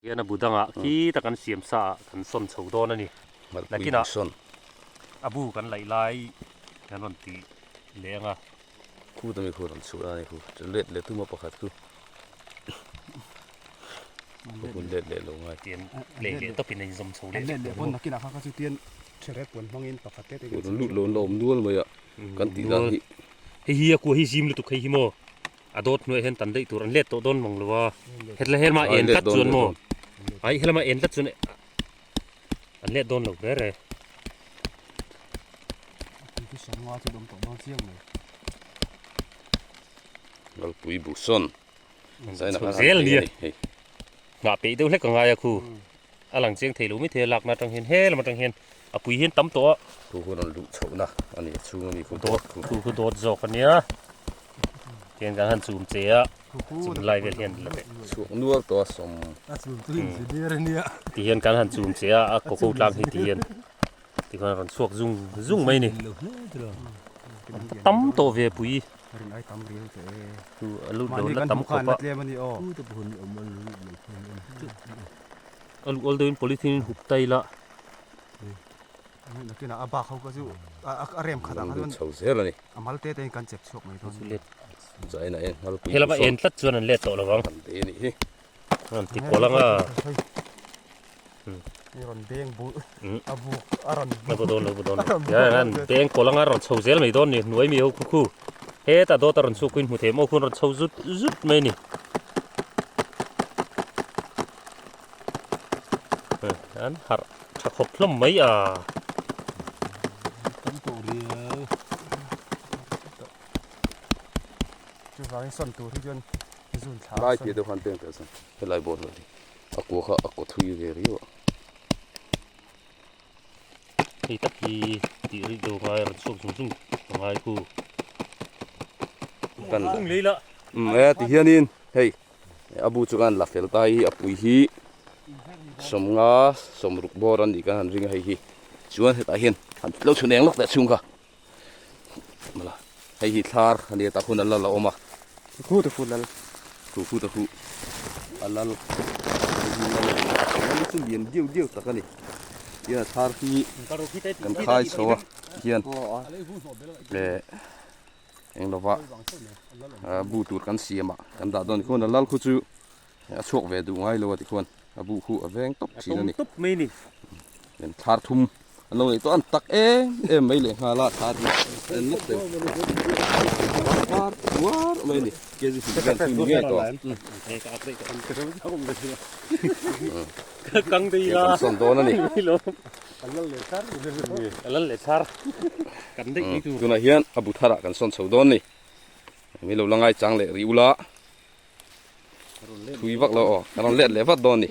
Hian a bu dangah khi tak an siam sa ah kan sawn chho dawn a ni. Nakinah a bu kan laih lai kan rawn ti leh ang a. Khu ta mi khu rawn chhuah a ni khu chu let leh tuma pakhat khu khu hun let leh lo ngai. Tian leh leh tawpin a inzawm chho leh vek tawh maw. Nakinah kha kha chu tian therep puan hmangin pakhat te te kan lut lo an la awm nual mai a kan tih dan hi. Hei hi a kua hi zim lutuk hei hi maw. A dawt hnuaiah hian tan daih tur an let tawh dawn mang lo a, hetlai helama en tlat chuan maw ai helama en tlat chuan an let dawn lo hle re. Ngalpui bu sawn zaina khan zel nia nghah peih deuh hlek a ngai a khu a lang chiang thei lo mai thei a lakna atang hian he lam atang hian a pui hian tam tawh a. Thu hun an luh chhohna a ni a chhung a mi khu dawt khu khu dawt zawk a nia. Tiang kan han chum che a, chum lai vel hian la teh. Chhuak nual tawh a sawm. A chum chu engineer a nia. Ti hian kan han chum che a, a kawko tlang hi ti hian ti khan a rawn chhuak zung zung mai ni. Tam tawh ve pui. Rin ai tam riau teh e. Chu a lut lo la tam khawp a. A luh awl deuhin polythene in hup ta ila. Nakinah a bak ho kha chu a rem khat ah kha chuan chho zel a ni. A mal te te in kan chep chhuak mai dawn. Zaina en ngal pui. Helama en tlat chuan an let tawh lo vang. An te ni hi. An ti kual anga. Ni rawn beng bu a buk a rawn bu. Bu dawn lo bu dawn lo. Ya an beng kual anga rawn chho zel mai dawn ni hnuai mi ho khu khu. Heta dawt a rawn chhuak in hmu thei maw khun rawn chho zut zut mai ni. An harh tha khawp hlawm mai a. Tam tawh riau. Chuvangin sawn tur hi chuan zun thla Lai pi deuh khan peng teh chuan helai bawr vel hi a kua kha a kaw thui ve riau a. Hei tak hi tih rih deuh ngai a rawn chhuak zung zung a ngai khu. Kan Kung lei lah. Um e ti hianin hei A bu chu kan la fel ta hi a pui hi sawmnga sawmruk bawr a nih kan han ring a hei hi chuan hetah hian han lo chhun eng lawk teh chhung kha mala hei hi thlar a nia tah hun a lal a awm a khu te khu lal khu khu te khu a lal hei hi lal a ni lal hi chu lian diau diau tak a ni tihian a thlar hi kan khai chho a tihian leh eng lova bu tur kan siam a kan dah dawn khuan a lal khu chu a chhuak ve duh ngai lo a tikhuan a bu khu a veng tawp thin a ni nen thlar thum an lo nei tawh an tak em em mai leh nghal a thlar hi en lawk teh var uar mai a ni kg hnih vel chu ni ngei tawh ang kan sawn dawn a ni. Tunah hian a bu tharah kan sawn chho dawn ni. Mi lo la ngai chang leh rih ula. Thui vak lo aw, kan rawn let leh vat dawn ni.